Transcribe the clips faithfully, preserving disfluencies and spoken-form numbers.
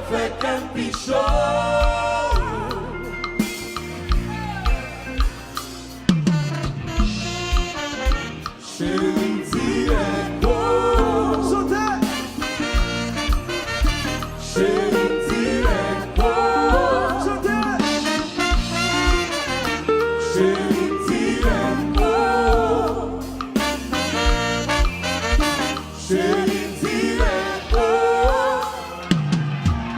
Fè kè m pi cho. Cheri m dirèk, oh. Cheri m dirèk, oh. Cheri m dirèk, oh. Cheri m dirèk, oh.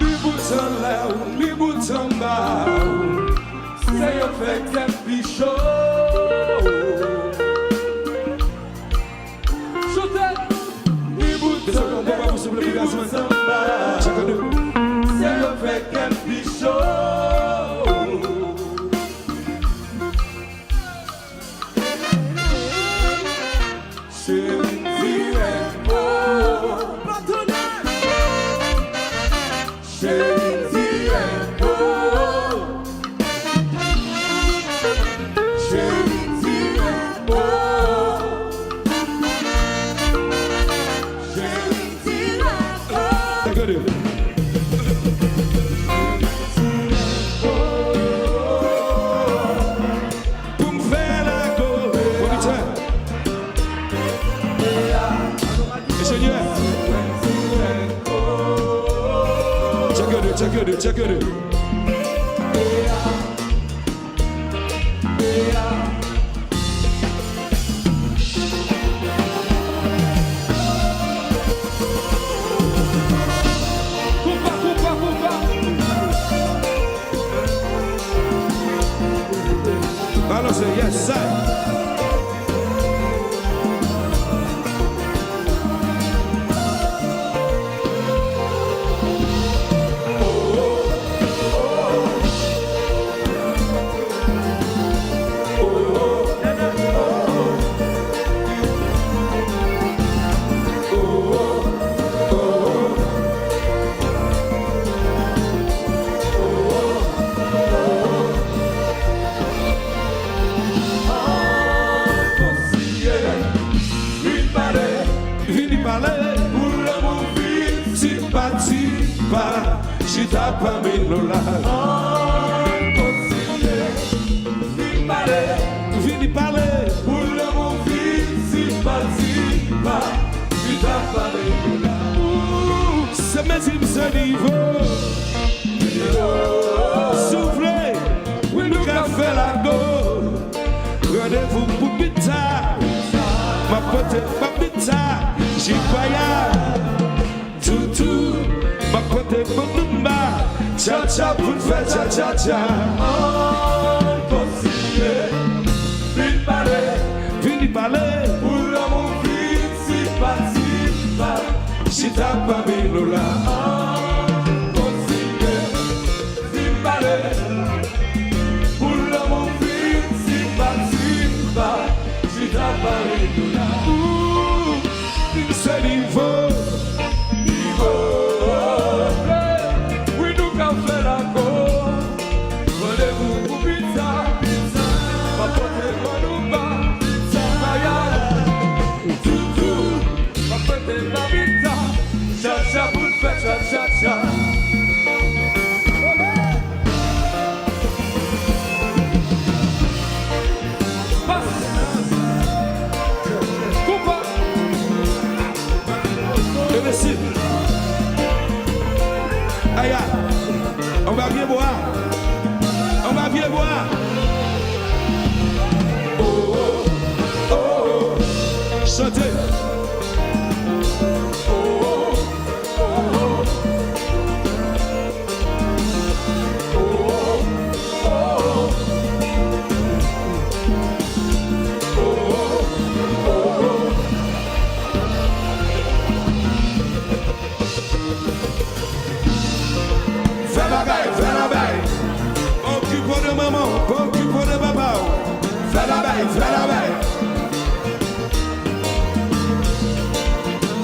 Ni bout anlè w, ni bout anba w. Se yo fè kè m pi cho. Chante! Ni bout anlè w, ni bout anba w. Se yo fè kè m pi cho. Cheri m dirèk, oh. Cheri m dirèk, oh. Cheri m dirèk, oh. Cheri m dirèk, oh. Take it. Pou m fè lago. Pwodiktè. Enjenyè. Check it, check it, check it. Koupa, koupa, koupa. Balanse, yes, sir. Vini pale, vini pale. Pou lanmou vin tipa tipa, chita pami nou la. Ann kontinye, vin pale, vini pale. Pou lanmou vin tipa tipa, chita pami nou la. Ou se mezi m se nivo. Si w vle, wi, nou ka fè lago. Randevou pou pita. M ap pote babita, jikwaya, toutou. M ap pote bandoumba, tchatcha pou n fè tchatchatcha. Ann kontinye, vin pale, vini pale. Pou lanmou vin tipa tipa, chita pami nou la. Ann kontinye. Vin pale, pou lanmou vin tipa tipa, chita pale nou la. Ou, se nivo, nivo. Wi, nou ka fè lago. Randevou pou pita, pita. M ap pote bandoumba, pita, kaya. Toutou, m ap pote babita, tchatcha pou n fè tchatchatcha. Pas. Koupa. Enbesil. Aya. Anba pye bwa. Anba pye bwa. Oh, oh, oh, oh. Chante. Oh, oh, oh, oh. Oh, oh, oh, oh. Oh, oh, oh, oh. Fè bagay, fè bagay. Pa okipe w de manman w, pa okipe w de papa w. Fè bagay, fè bagay.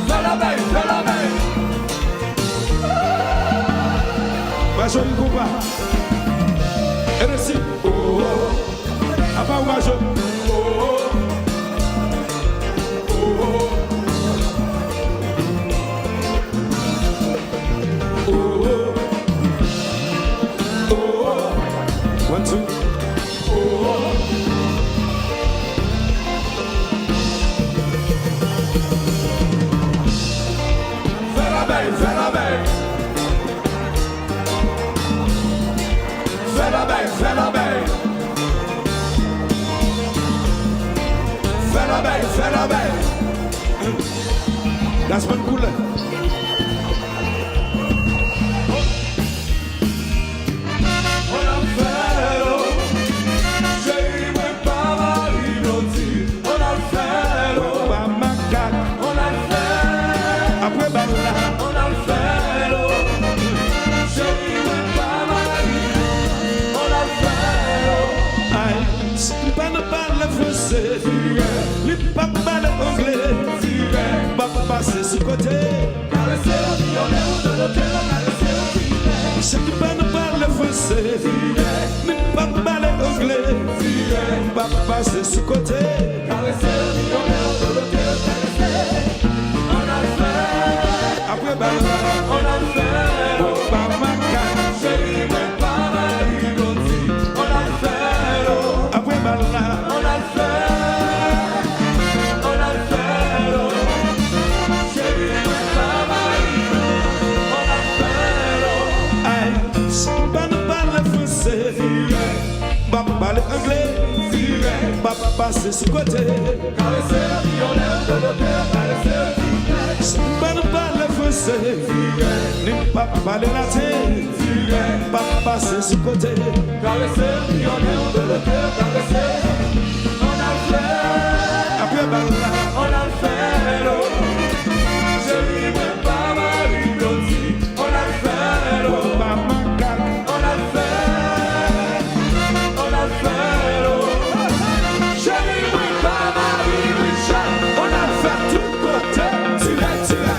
Fè bagay, fè bagay. Majo, yon konpa. Enbesil. Oh, oh. Apa w, Majo? Oh, oh. Oh, oh. Oh, oh. Fè la bèl. Fè la bèl, fè la bèl. Fè la bèl, fè la bèl. Gaspard Couleur. On a fè lo, cheri mwen pa mari blodi. On a fè lo, pa makak. On a fè, apre bal la. On a fè lo, cheri mwen pa mari. On a fè lo. Ay, m pa nan pale franse. Li p ap pale angle. M ap pase sou kote. Karese w, miyonnen w, dodote w, karese w, tirè. Chak pa nou pale franse. Tirè. Men m p ap pale angle. Tirè. M p ap pase sou kote. Karese w, miyonnen w, dodote w, karese. Ann al fè. Apre bal la. Ann al fè. Pa makak. Cheri mwen pa mari blodi. Ann al fè. Apre bal la. Ann al fè. Ann al fè lo. Cheri mwen pa mari. Ann al fè lo. Ay, m pa nan pale franse. M p ap pale angle. M p ap pase sou kote. Karese w, miyonnen w, dodote w, karese w, tirè. M pa nan pale franse. Tirè. Ni m p ap pale laten. M p ap pase sou kote. Karese m, miyonnen w, dodote w, karese m. Ann al fè. Apre bal la. Ann al fè lo. Cheri mwen pa mari blodi. Ann al fè lo. Pa makak. Ann al fè. Ann al fè lo. Cheri mwen pa mari Richard. Ann al fè tout kote. Tirè, tirè.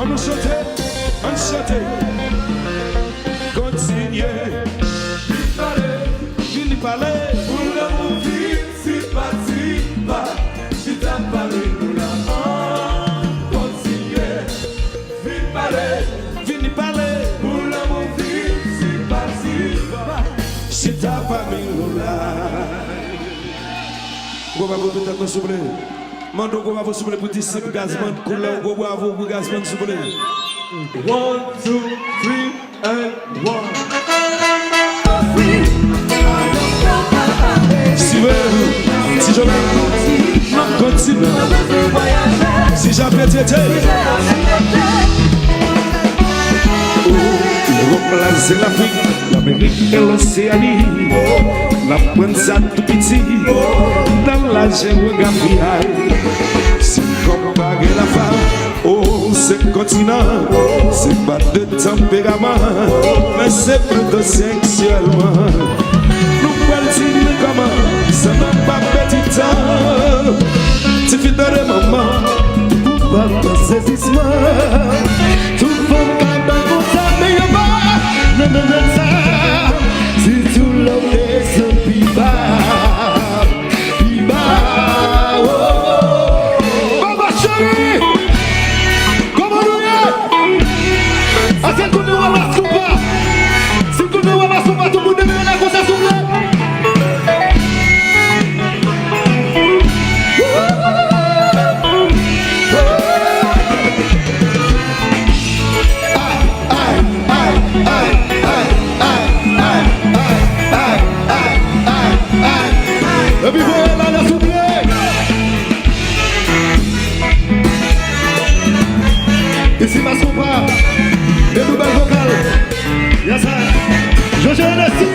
Nou chante, ann chante. Kontinye. Vin pale. Vin pale. Pou lanmou vin sipasipa. Chita pami nou la. Ann kontinye. Vin pale. Vin pale. Pou lanmou vin sipasipa. Chita pami nou la. Gwo bravo pou tèt mwen, souple. Mande yon gwo bravo, souple, pou disip Gazman. Koulè yon gwo bravo pou Gazman, souple. One, two, three, and one. Si vre, ti jòlè, kontinye. Si Jan Petye te. Ewòp, Lazi, Lafrik, Lamerik e Loseani. N ap pran sa tou piti nan la jewografyay. Si kòb pa gen lafa, o, se kontinan, se pa de tanperaman, men se plito seksyèlman. Nou pral di nou kòman, san nou pa pèdi tan. Tifi tande manman, pou pa pran sezisman. Tout fanm ka bay konsa, men yo pa nan domèn sa. Sitou lè w desann pi ba, pi ba, oh. Baba cheri, kòman nou ye? Èske kounye a w a sou pa? Si kounye a w a sou pa, tout moun leve men konsa, souple. Epi voye l ale, souple. Isi Masoupa, de nouvèl vokal. Yes, sir. Jojo Hennessy.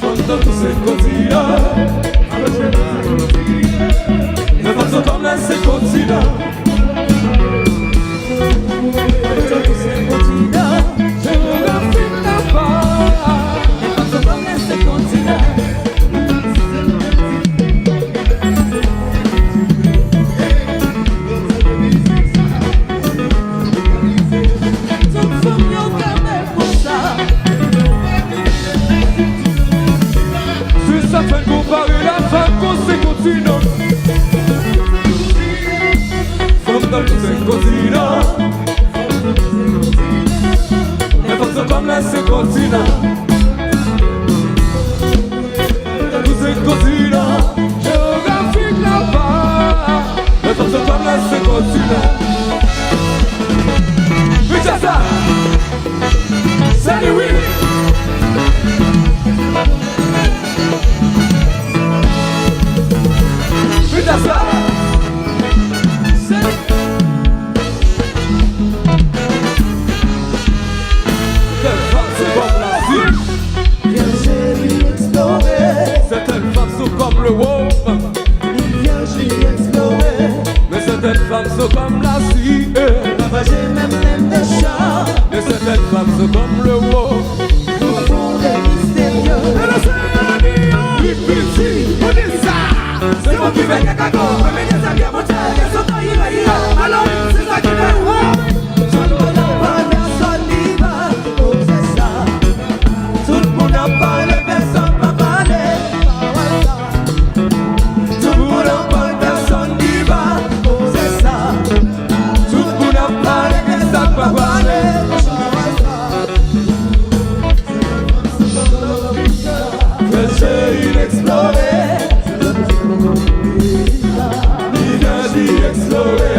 Fanm nan tou se kontinan. Men fanm se fanm nan se kontinan. Fanm nan tou se kontinan. Jewografik nan pa. Men fanm se fanm nan se kontinan. Tout fanm yo ka bèl konsa. Se sa k fè n konpare lafanm kon se kontinan. Fanm nan tou se kontinan. Men fanm se fanm nan se kontinan. Tou se kontinan, jewografik nan pa. Men fanm se fanm nan se kontinan. Richard sa. Salut, oui. Richard sa. Sètèn fanm se kòm Lazi. Sètèn fanm se kòm Lewòp. Men sètèn fanm se kòm Lazi. Men sètèn fanm se kòm Lewòp. Li piti, ou di sa. Se ou ki fè kèk akò, mwen mete zam yo monte, desann ira, ira. Alò, se sa ki fè, oh. Tout moun ap pale, pèsonn pa pale, pèsonn pa pale. Tout moun ap pale, pèsonn di pa, oh, se sa. Tout moun ap pale, pèsonn pa pale. Fè l cheri eksplore. Li fè li eksplore.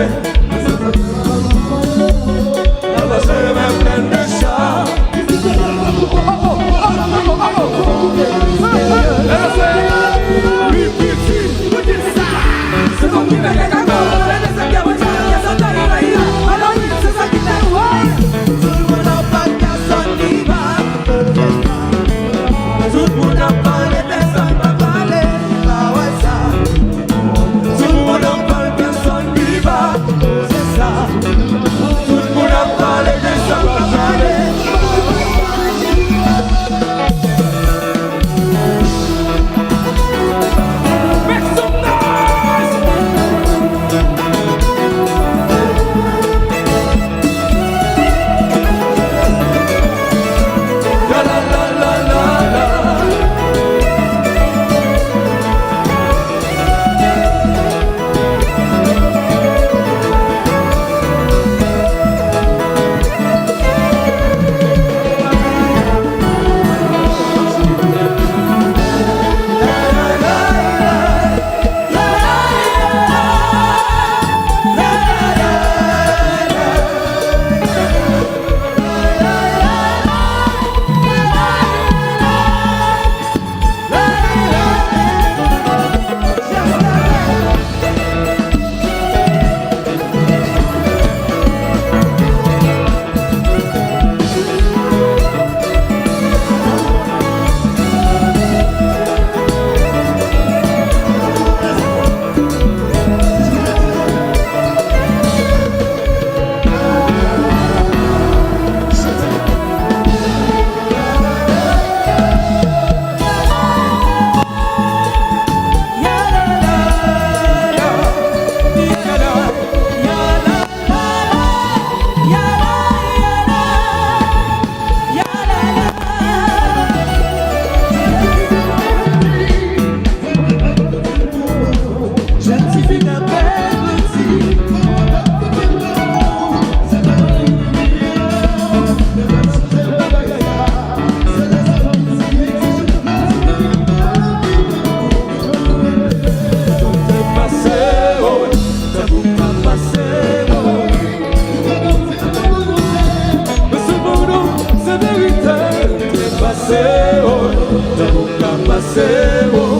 Pase, oh, tankou ka pase, oh.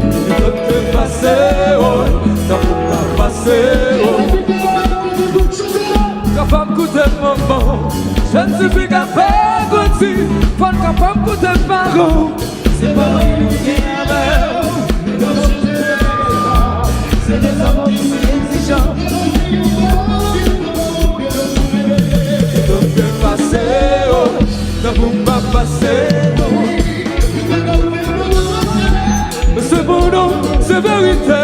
Li tante pase, oh, tankou ka pase, oh. Kapab koute manman, jèn tifi k ap grandi, fò n kapab koute paran. Se pa mwen ki gen avè w. Se de zòm ki si egzijan. Donk, pase, oh, tankou m pa pase, oh. Se bon non, se verite.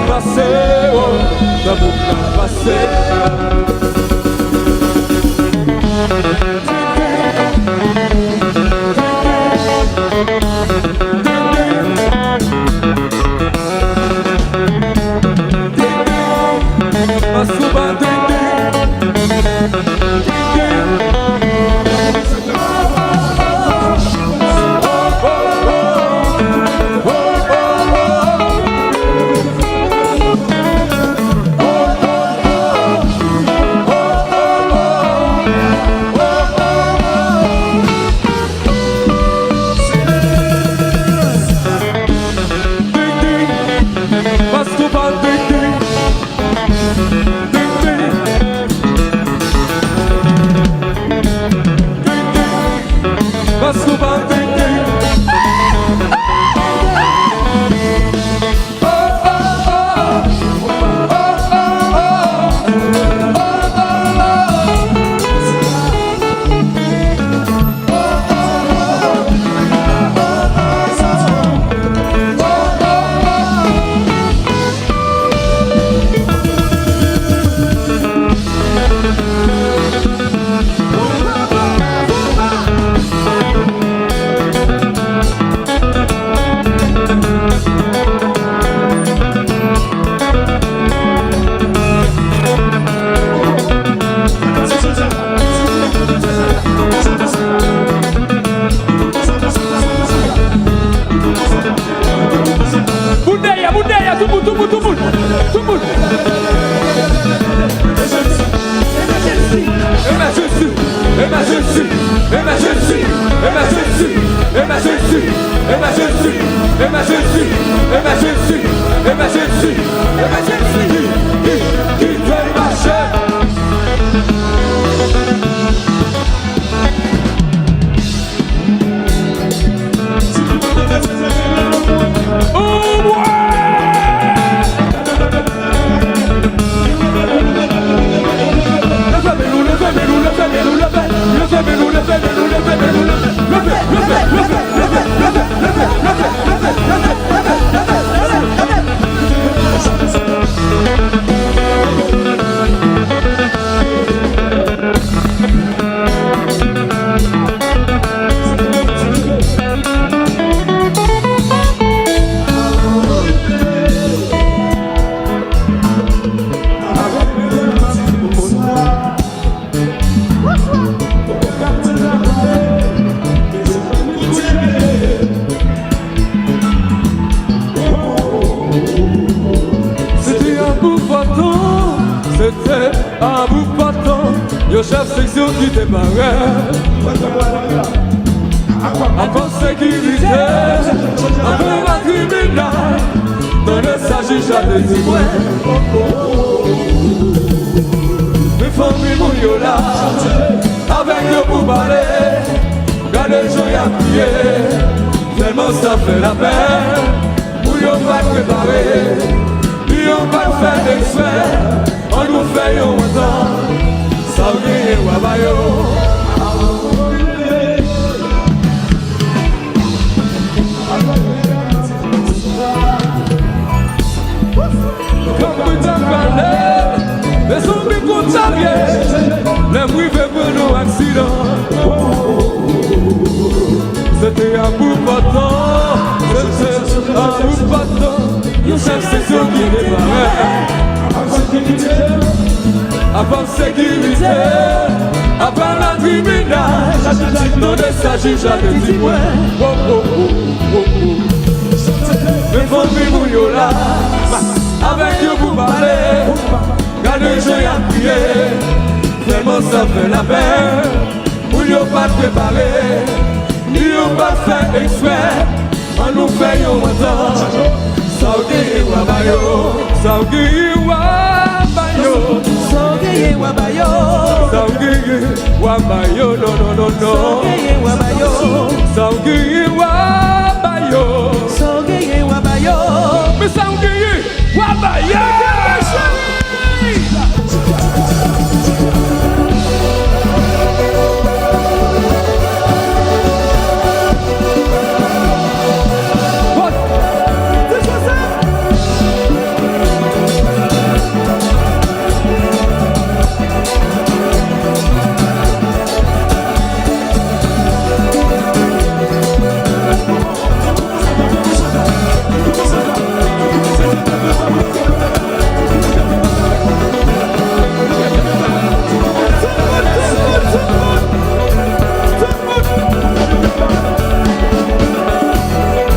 Pase, oh, tankou m pa pase. Bout dèyè, bout dèyè, tout moun, tout moun, tout moun, tout moun. Emergency, emergency, emergency, emergency, emergency, emergency, emergency, emergency, emergency, emergency, ki, ki, ki dwe mache. Se te an bout pòtan, se te an bout pòtan, yon chèf seksyon ki te parèt. Avan sekirite, avan latribinal, tande sa jij la te di mwen. Men fanmi moun yo la, avèk yo pou pale, gade jan y ap kriye, tèlman sa fè lapèn. Moun yo pa prepare, li yo pa fè eksprè. Ann nou fè yon antant, sa w genyen w a ba yo. Kanpe t ap pale, men sanble konn sa byen. Lè m rive pran yon aksidan. Se te an bout pòtan, se te an bout pòtan. Yon chèf seksyon ki te parèt. Avan sekirite, avan sekirite, avan latribinal. Tande sa jij la te di mwen. Wo, wo, wo, wo, wo. Men fanmi moun yo la, avèk yo pou pale. Gade jan y ap kriye, tèlman Sa fè lapè, moun yo pa t prepare, ni yo pa t fè eksprè. Ann nou fè yon antant. Sa w genyen w a ba yo. Sa w genyen w a ba yo. Sa w genyen w a ba yo. Sa w genyen w a ba yo. Non, non, non, non. Sa w genyen w a ba yo. Sa w genyen w a ba yo. Sa w genyen w a ba yo. Men sa w genyen w a ba yo.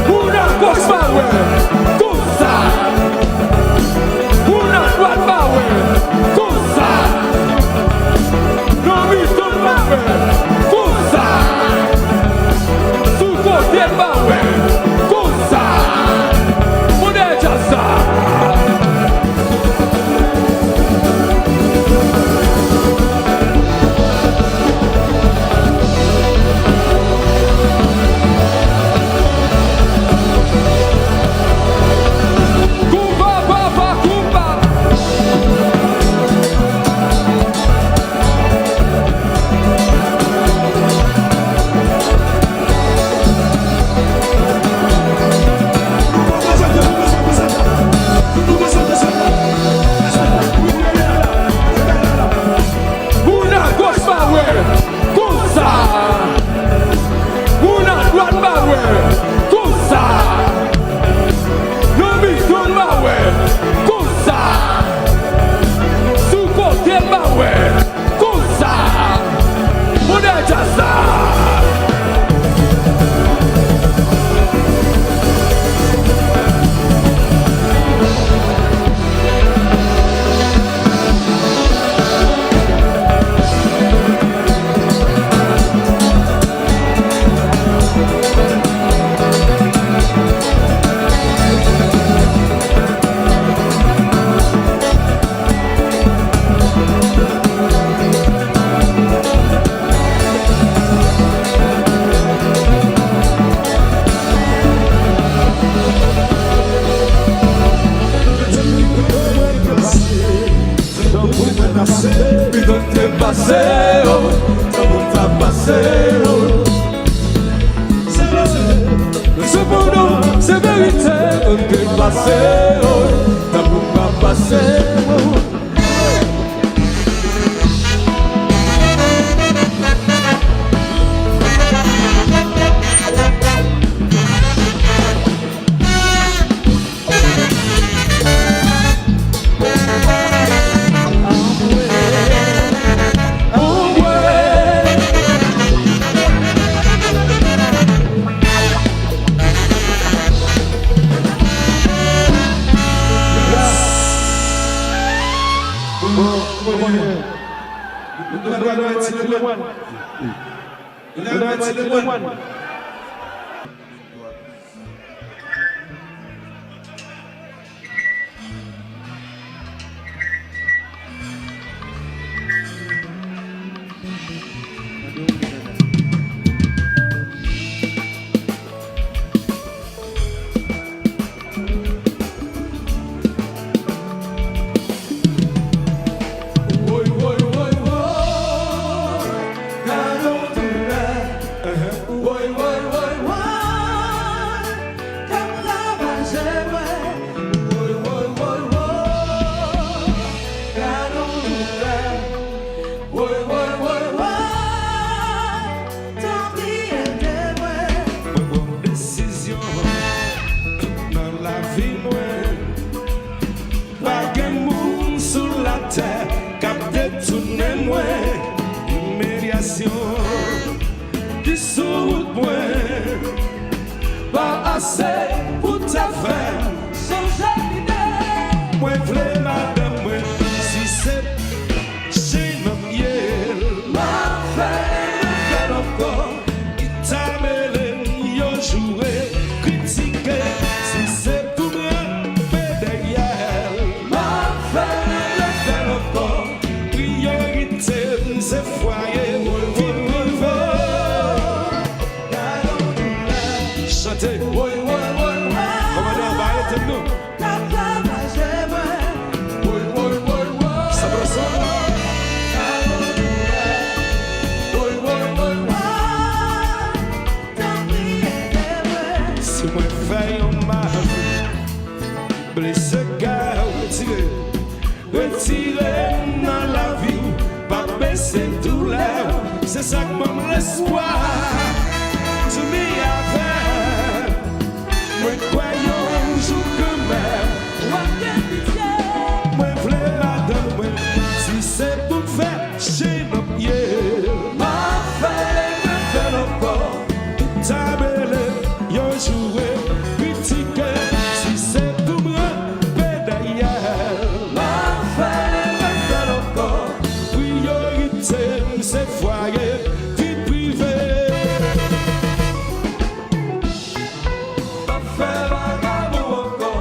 Moun a gòch pa wè konsa. Moun a dwat pa wè konsa. Nan mitan pa wè konsa. Sou kote pa wè konsa. Modèl djaz sa. Konpa, papa, konpa. Moun a gòch pa wè konsa. Moun a dwat pa wè konsa. Nan mitan pa wè konsa. Sou kote pa wè konsa. Modèl djaz sa. Tankou mwen pase. Piton te pase, o, tankou ta pase, o. Sepandan, se verite, mwen te pase, o, tankou pa pase, o. Woy, woy, woy, woy. Gade yon doulè. Woy, woy, woy, woy. K ap ravaje mwen. Woy, woy, woy, woy. Gade yon doulè. Woy, woy, woy, woy. Se doulè, se sa k ban m lespwa. Tounmen avè m, mwen kwè yon jou kanmenm w ap gen pitye. Mwen vle madanm mwen, si se pou m fè chen nan pye l, m ap fè l, mwen fè l ankò. Tabele, yo joure, kritike, si se pou m ranpe dèyè l, m ap fè l, mwen fè l ankò. Priyorite m se fwaye, vi prive. M ap fè vagabon ankò.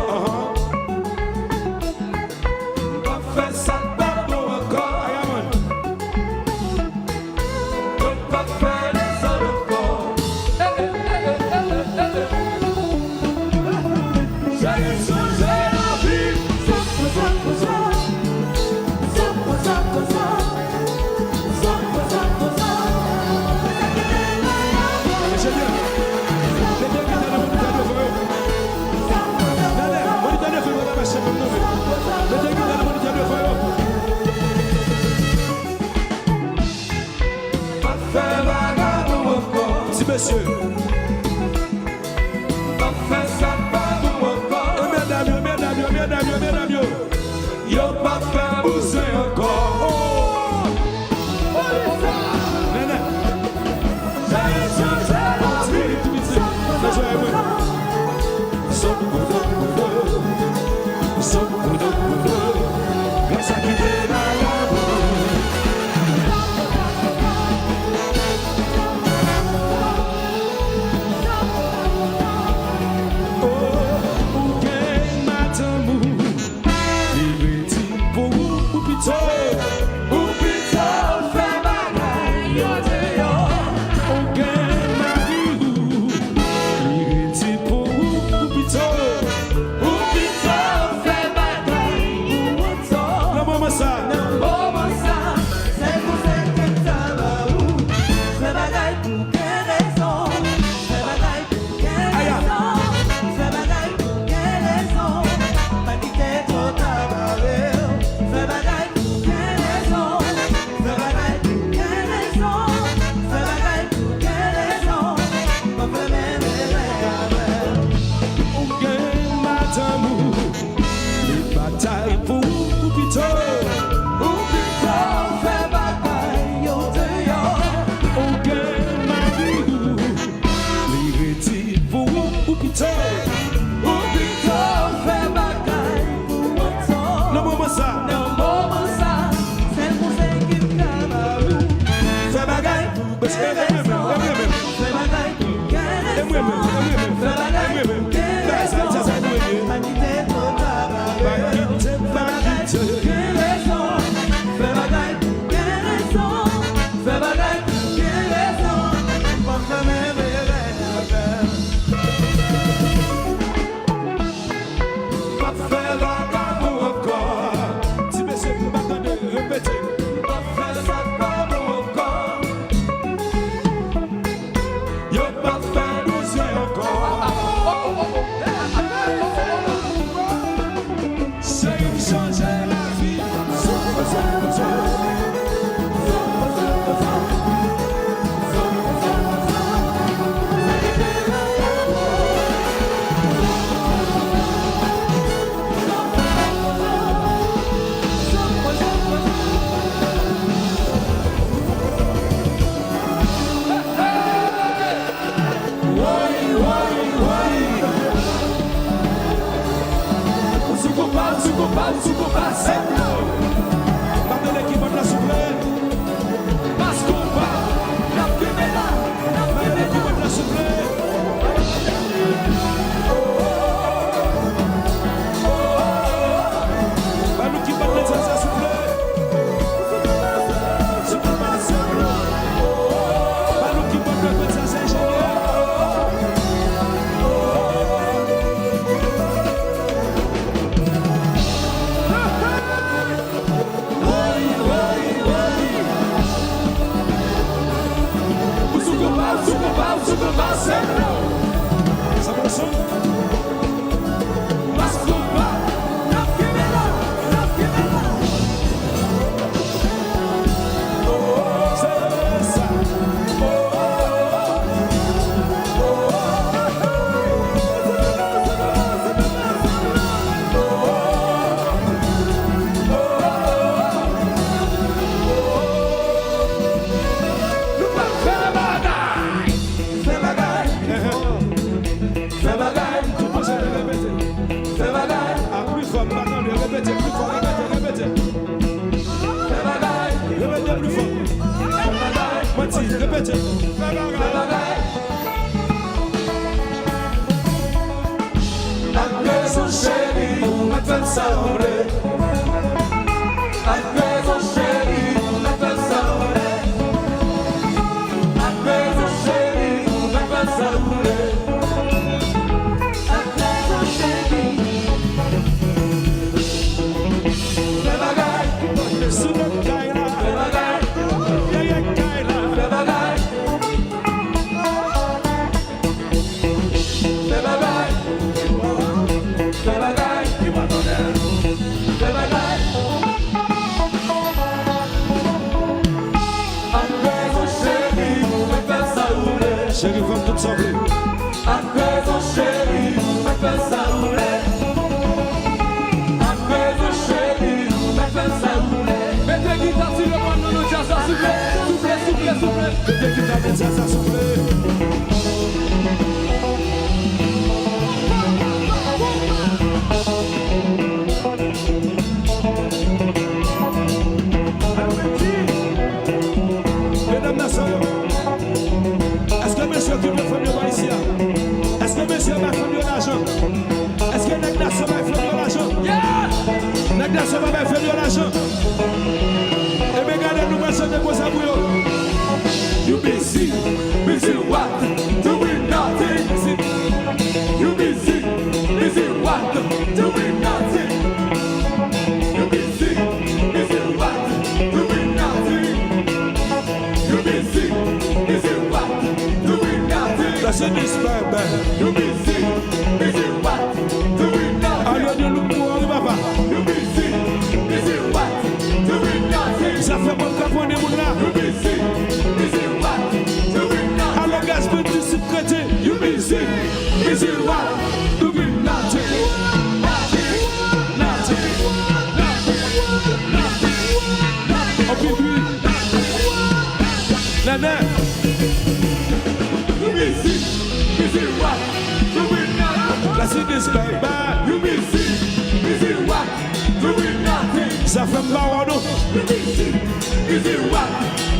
M p ap fè sa k pa bon ankò. Mwen p ap fè dezòd ankò. Cheri, sonje lavi. Enjenyè, mete gita nan monitè devan yo. Nènè, monitè devan yo pa ka mache menm non, men mete gita nan monitè devan yo. Pa fè vagabon ankò. Ti mesye. Pa fè sa k pa bon ankò. E medam yo, medam yo, medam yo, medam yo. Yo p ap fè bouzen ankò. Oh! Nènè. Ti minit, ti minit. Fè jwèt mwen. Gras a ki te vagabon. Oh, ou gen madanm ou. Li redi pou ou Pli fò. Mwen di, repete. Fè bagay. Ak rezon cheri, ou mèt fè m sa ou vle. Ak rezon cheri, ou mèt fè m sa ou vle. Ak rezon cheri, ou mèt fè m sa ou vle. Ak rezon cheri. Fè bagay. Sou lòt kay la. Fè bagay. Dèyè kay la. Fè bagay. Fè bagay. Fè bagay. Fè bagay. Ak rezon cheri, ou mèt fè sa ou vle. Cheri, fè m tout sa w vle. Ak rezon cheri, ou mèt fè sa ou vle. Ak rezon cheri, ou mèt fè sa ou vle. Mete gita sou le mòn nan, nan djaz la, souple, souple, souple, souple. Mete gita nan djaz la, souple. Medam, mesye yo, èske mesye yo ki vle fanm yo pa isi a? Èske mesye yo bay fanm yo lajan? Èske nèg nasyon bay fanm yo lajan? Nèg nasyon pa bay fanm yo lajan. Ebyen, gade, nou pral chante konsa pou yo. You busy, busy what? Doing nothing. You busy, busy what? Doing nothing. You busy, busy what? Doing nothing. You busy, busy what? Doing nothing. Listen this, baby. You busy, busy what? Doing nothing. Alò, nou look pou ou, wi, papa. You busy, busy what? Doing nothing. Sa fè mwen ka konnen moun la. You busy, busy what? Doing nothing. Alò, gaz, mwen di si krete. You busy, busy what? Doing nothing. Nothing. Nothing. Nothing. Nothing. Nothing. Nothing. Nènè. You busy, busy what? Doing nothing. Let's see this, baby. You busy, busy what? Doing nothing. Sa fè m pa wè w non. You busy, busy what?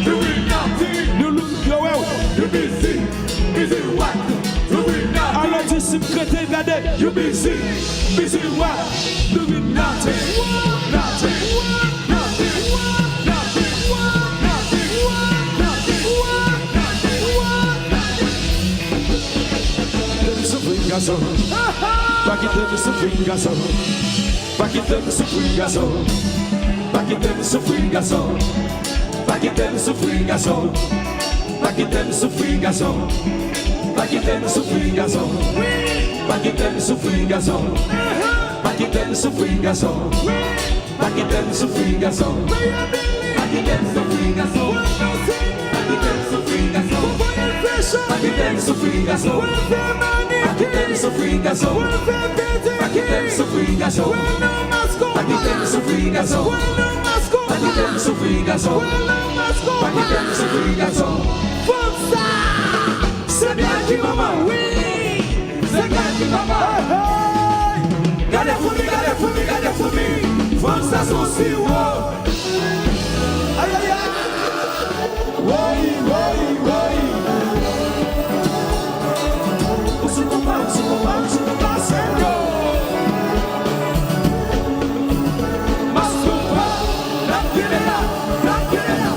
Doing nothing. Nou look, yo, wè w. You busy, busy what? Doing nothing. Alò di si m krete, gade. You busy, busy what? Doing nothing. Nothing. Nothing. Nothing. Nothing. Nothing. Kite m soufri, gason. Pa kite m soufri, gason. Pa kite m soufri, gason. Pa kite m soufri, gason. Pa kite m soufri, gason. Pa kite m soufri, gason. Pa kite m soufri, gason. Pa kite m soufri, gason. Pa kite m soufri, gason. Pa kite m soufri, gason. Pa kite m soufri, gason. Pa kite m soufri, gason. Pa kite m soufri, gason. Pa kite m soufri, gason. Pa kite m soufri, gason. Pa kite m soufri, gason. Pa kite m soufri, gason. Pa kite m soufri, gason. Fanm sa, se byen ki manman, wi. Se gad ki papa. Hey, hey. Gade foumi, gade foumi, gade foumi. Fanm sa se yon siwo. Ay, ay, ay. Woy, woy, woy. Ou sou konpa, ou sou konpa, ou sou konpa, se yo. Mas konpa, n ap kenbe la, n ap kenbe la.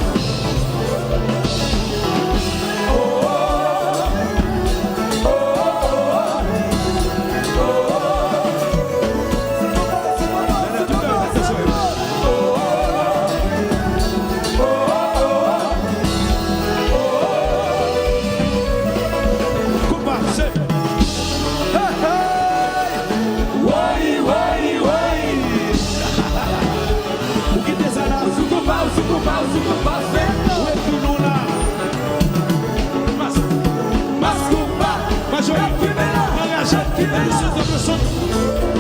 Woy, woy, woy. Ou kite sa la. Ou sou konpa, ou sou konpa, ou sou konpa, fè. Ou epi nou la. Mas, mas konpa. Majori. Anraje. Anraje.